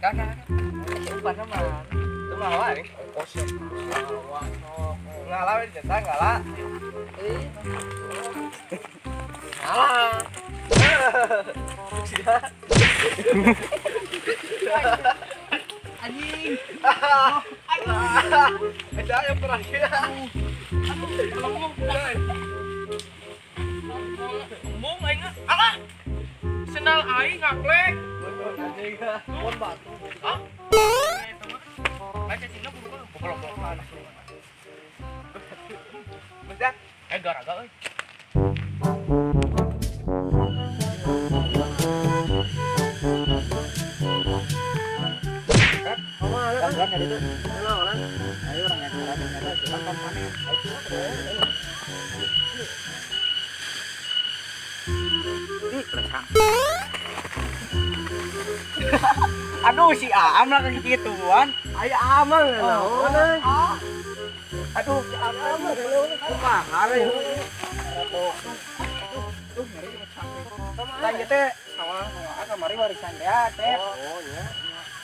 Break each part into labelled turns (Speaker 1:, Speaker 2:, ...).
Speaker 1: Kakak. Umpan sama.
Speaker 2: Itu ngawa nih.
Speaker 1: Kosong.
Speaker 2: Ngalah weh jatah ngalah. Ngalah.
Speaker 1: Anjing.
Speaker 2: Aduh. Ada yang perang ya.
Speaker 1: Embung aing alah. Sendal aing ngaklek.
Speaker 2: Pohon batu.
Speaker 1: Hah? Baca cina bukan goblok-goblokan.
Speaker 2: Bentar.
Speaker 1: Garaga euy.
Speaker 3: Kan itu. Orang. Ayo orang yang ada kan panen. Ih, kelesang. Aduh si Aam lah kegituan.
Speaker 2: Ayo Aam naon.
Speaker 3: Aduh si Aam kumaha we. Aduh nyeri sakit. Tah ieu teh sawah kamari warisan teh.
Speaker 2: Oh nya.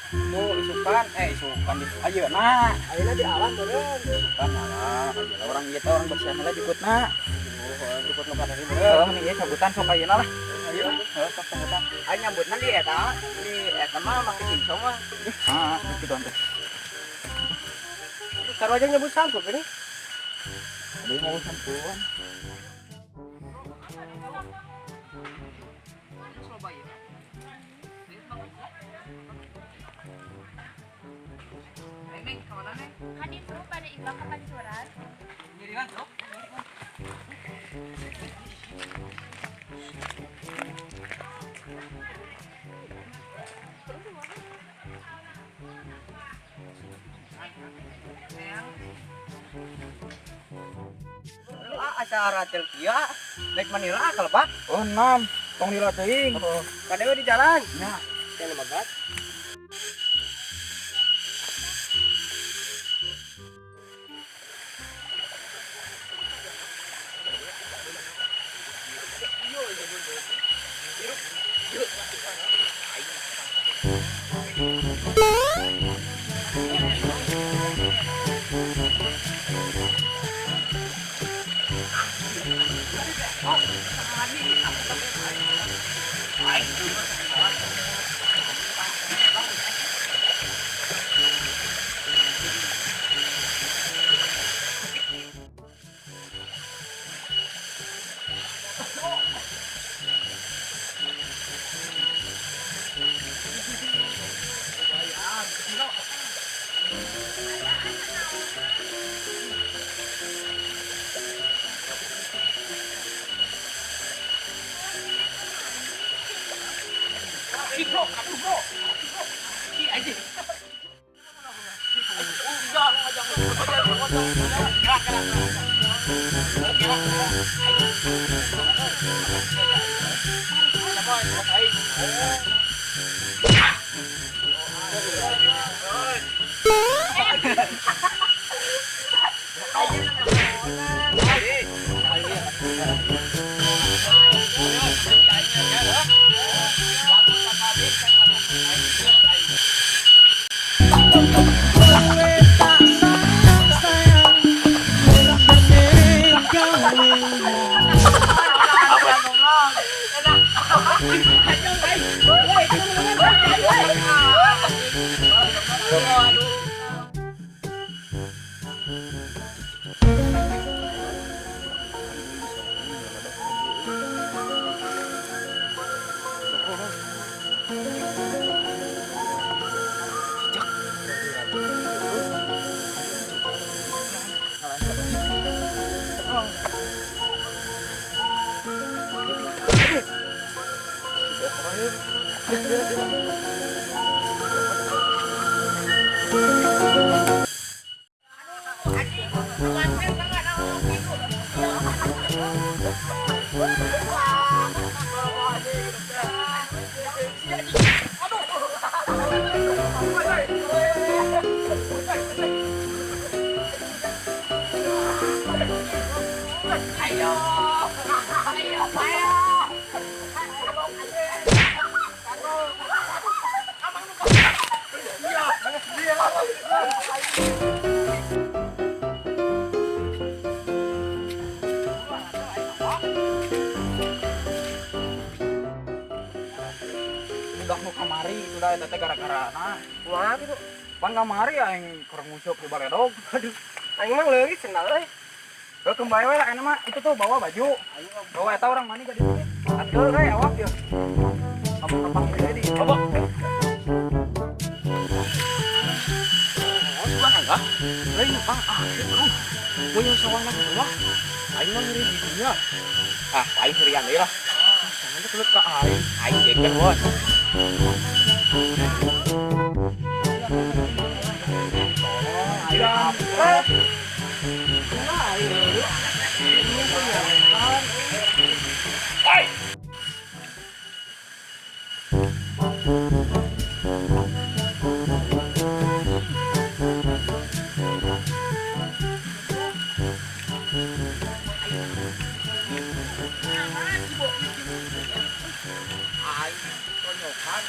Speaker 3: Tuh isukan isukan di ayeuna.
Speaker 2: Ayeuna di alam beureun.
Speaker 3: Isukan alah, ayeuna orang ieu teh orang bersihan heula jukutna.
Speaker 2: Jukut nu kana ieu.
Speaker 3: Heeh, mending ieu cabutan sok ayeuna lah.
Speaker 2: Ayo,
Speaker 3: heeh, sok cabutan.
Speaker 1: Aing nyambutna di eta mah make singcong mah.
Speaker 3: Heeh, kitu atuh.
Speaker 2: Taruh aja nyambut sampeu ini.
Speaker 3: Aduh mau sampuan.
Speaker 4: Kan itu pada ibak kepancuran.
Speaker 1: Acara Telkia naik Manila kalau Pak.
Speaker 3: Oh, 6. Tong lila teuing.
Speaker 2: Oh, kadewe di jalan.
Speaker 3: Nya.
Speaker 2: Teh magat.
Speaker 1: Ayo, ayo, ayo.
Speaker 3: Budak nu kamari itu dah eta teh gara-gara nah.
Speaker 1: Kumaha kitu?
Speaker 3: Pan kamari aing keur nguseup di baledog.
Speaker 1: Aduh, aing mah leuwih sendal euy.
Speaker 3: Heuh kembali we lah ayeuna mah itu tuh bawa baju. Bawa eta urang mandi ka ditu. Atuh we awak yeuh. Kapan gede di.
Speaker 2: Bawa. Oh, cuman enggak? Lain ah, ah, aduh. Punya sawah lagi mah. Aing mah ngiri di dunia. Ah, aing herian deui lah. Jangan teh kelut ka aing. Aing jeger, Bos. Aing tonyokan.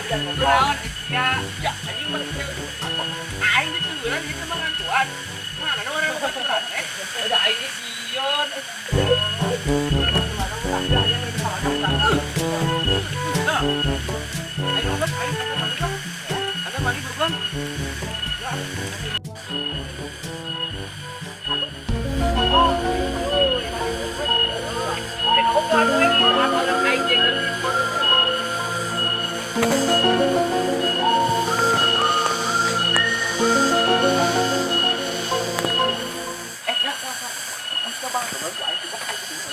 Speaker 1: Kunaon sia?
Speaker 2: Ya, anjing mah aing diteueuran ieu mah ngantuan. Mana nu orang baturan eh?
Speaker 1: Udah aing sieun.
Speaker 2: Ayo Mas, aing anda mandi lah. Anda mandi buruan. Eh, ya, ya, ya. Coba, coba, aing coba kayak gitu.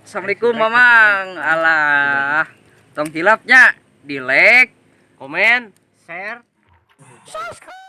Speaker 1: Assalamualaikum Mamang. Alah. Tong hilapnya di like,
Speaker 2: Komen,
Speaker 1: share.
Speaker 2: Subscribe.